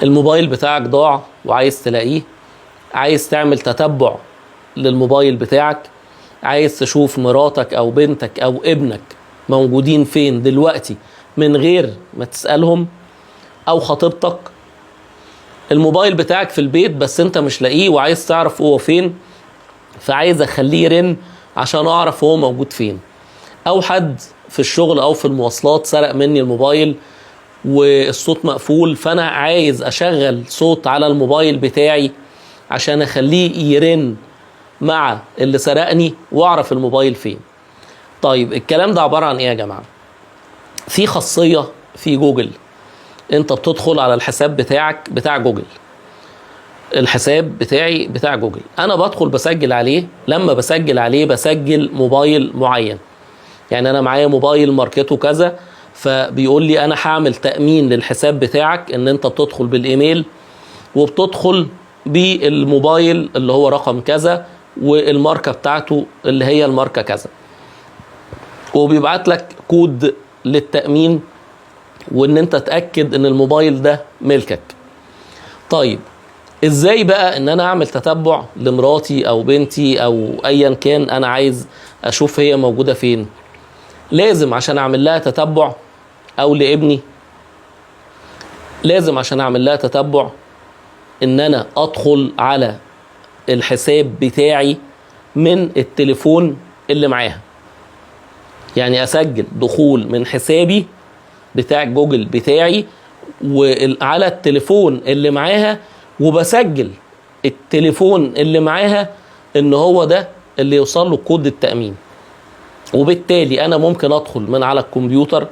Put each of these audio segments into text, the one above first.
الموبايل بتاعك ضاع وعايز تلاقيه، عايز تعمل تتبع للموبايل بتاعك، عايز تشوف مراتك او بنتك او ابنك موجودين فين دلوقتي من غير ما تسألهم، او خطيبتك. الموبايل بتاعك في البيت بس انت مش لاقيه وعايز تعرف هو فين، فعايز اخليه يرن عشان اعرف هو موجود فين. او حد في الشغل او في المواصلات سرق مني الموبايل والصوت مقفول، فانا عايز اشغل صوت على الموبايل بتاعي عشان اخليه يرن مع اللي سرقني واعرف الموبايل فين. طيب الكلام ده عبارة عن ايه يا جماعة؟ في خاصية في جوجل، انت بتدخل على الحساب بتاعك بتاع جوجل، الحساب بتاعي بتاع جوجل، انا بدخل بسجل عليه. لما بسجل عليه بسجل موبايل معين، يعني انا معايا موبايل ماركته كذا، فبيقول لي انا هعمل تأمين للحساب بتاعك ان انت بتدخل بالايميل وبتدخل بالموبايل اللي هو رقم كذا والماركة بتاعته اللي هي الماركة كذا، وبيبعت لك كود للتأمين وان انت تأكد ان الموبايل ده ملكك. طيب ازاي بقى ان انا اعمل تتبع لمراتي او بنتي او ايا كان انا عايز اشوف هي موجودة فين؟ لازم عشان اعمل لها تتبع، او لابني لازم عشان اعمل لها تتبع ان انا ادخل على الحساب بتاعي من التليفون اللي معاها، يعني اسجل دخول من حسابي بتاع جوجل بتاعي وعلى التليفون اللي معاها، وبسجل التليفون اللي معاها ان هو ده اللي يوصل له كود التأمين. وبالتالي انا ممكن ادخل من على الكمبيوتر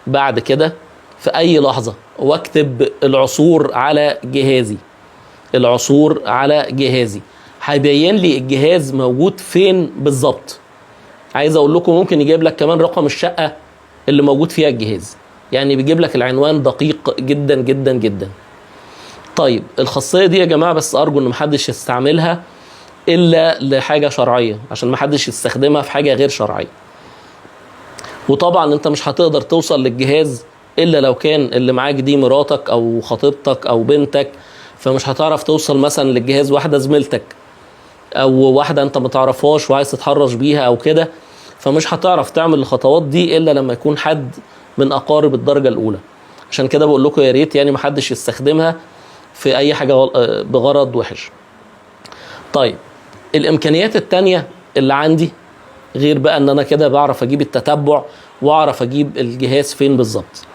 بعد كده في اي لحظة واكتب العثور على جهازي، العثور على جهازي هيبين لي الجهاز موجود فين بالظبط. عايز اقول لكم ممكن يجيب لك كمان رقم الشقة اللي موجود فيها الجهاز، يعني بيجيب لك العنوان دقيق جدا جدا جدا. طيب الخاصية دي يا جماعة بس ارجو ان محدش يستعملها الا لحاجة شرعية، عشان محدش يستخدمها في حاجة غير شرعية. وطبعا انت مش هتقدر توصل للجهاز الا لو كان اللي معاك دي مراتك او خطيبتك او بنتك، فمش هتعرف توصل مثلا للجهاز واحدة زميلتك او واحدة انت ما تعرفهاش وعايز تتحرش بيها او كده، فمش هتعرف تعمل الخطوات دي الا لما يكون حد من اقارب الدرجة الاولى. عشان كده بقول لكم يا ريت يعني محدش يستخدمها في اي حاجة بغرض وحش. طيب الامكانيات التانية اللي عندي غير بقى ان انا كده بعرف اجيب التتبع واعرف اجيب الجهاز فين بالظبط،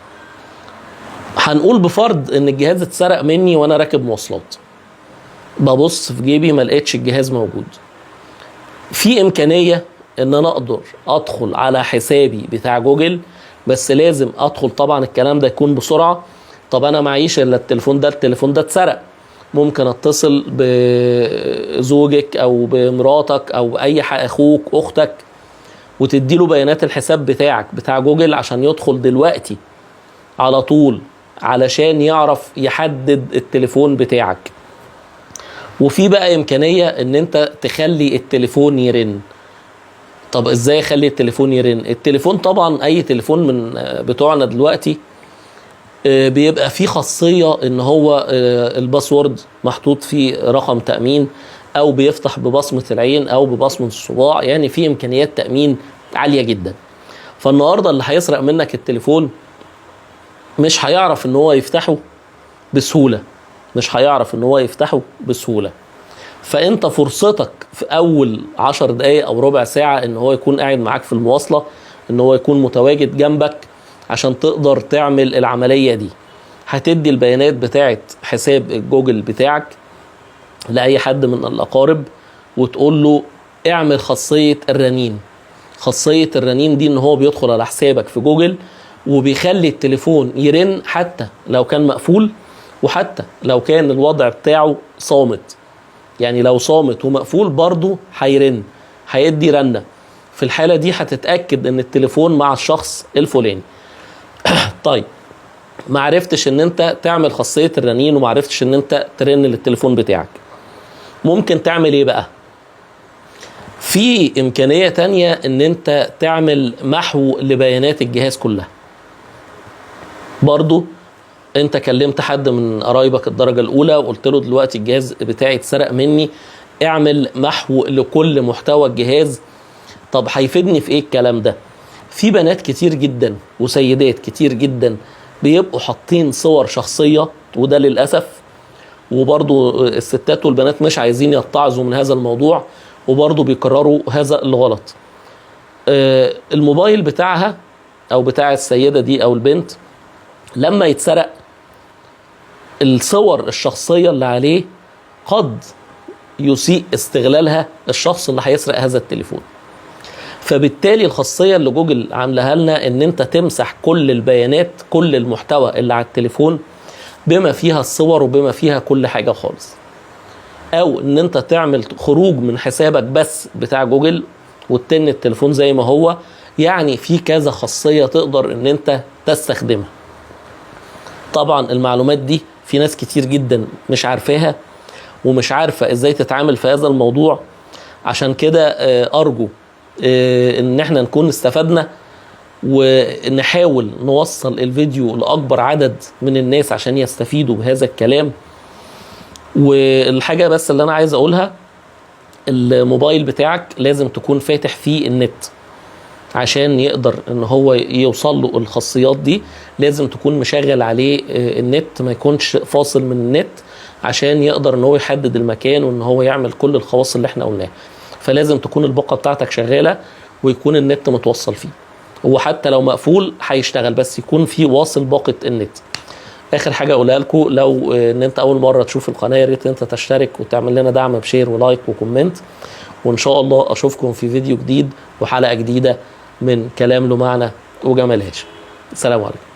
هنقول بفرض ان الجهاز اتسرق مني وانا راكب مواصلات، ببص في جيبي ما لقيتش الجهاز موجود، في امكانية ان انا اقدر ادخل على حسابي بتاع جوجل، بس لازم ادخل طبعا الكلام ده يكون بسرعة. طب انا معيش الا التليفون ده، التليفون ده اتسرق، ممكن اتصل بزوجك او بمراتك او اي اخوك اختك وتديله بيانات الحساب بتاعك بتاع جوجل عشان يدخل دلوقتي على طول علشان يعرف يحدد التليفون بتاعك. وفي بقى امكانية ان انت تخلي التليفون يرن. طب ازاي اخلي التليفون يرن؟ التليفون طبعا اي تليفون من بتوعنا دلوقتي بيبقى فيه خاصية ان هو ال password محطوط فيه رقم تأمين، او بيفتح ببصمة العين او ببصمة الصباع، يعني في امكانيات تأمين عالية جدا. فالنهاردة اللي هيسرق منك التليفون مش هيعرف ان هو يفتحه بسهولة، مش هيعرف ان هو يفتحه بسهولة. فانت فرصتك في اول 10 دقايق او ربع ساعة ان هو يكون قاعد معاك في المواصلة، ان هو يكون متواجد جنبك عشان تقدر تعمل العملية دي. هتدي البيانات بتاعت حساب جوجل بتاعك لأي حد من الأقارب وتقول له اعمل خاصية الرنين. خاصية الرنين دي ان هو بيدخل على حسابك في جوجل وبيخلي التليفون يرن حتى لو كان مقفول وحتى لو كان الوضع بتاعه صامت، يعني لو صامت ومقفول برضه هيرن، هيدي رنة. في الحالة دي هتتأكد ان التليفون مع الشخص الفلاني. طيب ما عرفتش ان انت تعمل خاصية الرنين وما عرفتش ان انت ترن للتليفون بتاعك، ممكن تعمل ايه بقى؟ في امكانية تانية ان انت تعمل محو لبيانات الجهاز كلها. برضو انت كلمت حد من قرايبك الدرجة الاولى وقلت له دلوقتي الجهاز بتاعي اتسرق مني، اعمل محو لكل محتوى الجهاز. طب هيفيدني في ايه الكلام ده؟ في بنات كتير جدا وسيدات كتير جدا بيبقوا حاطين صور شخصية، وده للأسف، وبرضو الستات والبنات مش عايزين يتعظوا من هذا الموضوع، وبرضو بيكرروا هذا الغلط. الموبايل بتاعها او بتاع السيدة دي او البنت لما يتسرق، الصور الشخصية اللي عليه قد يسيء استغلالها الشخص اللي هيسرق هذا التليفون. فبالتالي الخاصية اللي جوجل عاملاها لنا ان انت تمسح كل البيانات، كل المحتوى اللي على التليفون بما فيها الصور وبما فيها كل حاجة خالص، او ان انت تعمل خروج من حسابك بس بتاع جوجل وتتن التليفون زي ما هو. يعني في كذا خاصية تقدر ان انت تستخدمها. طبعا المعلومات دي في ناس كتير جدا مش عارفاها ومش عارفة ازاي تتعامل في هذا الموضوع. عشان كده ارجو ان احنا نكون استفدنا، ونحاول نوصل الفيديو لأكبر عدد من الناس عشان يستفيدوا بهذا الكلام. والحاجة بس اللي انا عايز اقولها، الموبايل بتاعك لازم تكون فاتح فيه النت عشان يقدر ان هو يوصل له الخاصيات دي. لازم تكون مشغل عليه النت، ما يكونش فاصل من النت، عشان يقدر ان هو يحدد المكان وان هو يعمل كل الخواص اللي احنا قلناها. فلازم تكون الباقة بتاعتك شغالة ويكون النت متوصل فيه، وحتى لو مقفول هيشتغل، بس يكون في واصل باقة النت. اخر حاجة اقولها لكم، لو ان انت اول مرة تشوف القناة يا ريت انت تشترك وتعمل لنا دعم ب share و like و comment، وان شاء الله اشوفكم في فيديو جديد وحلقة جديدة من كلام له معنى وجمال هاشم. السلام عليكم.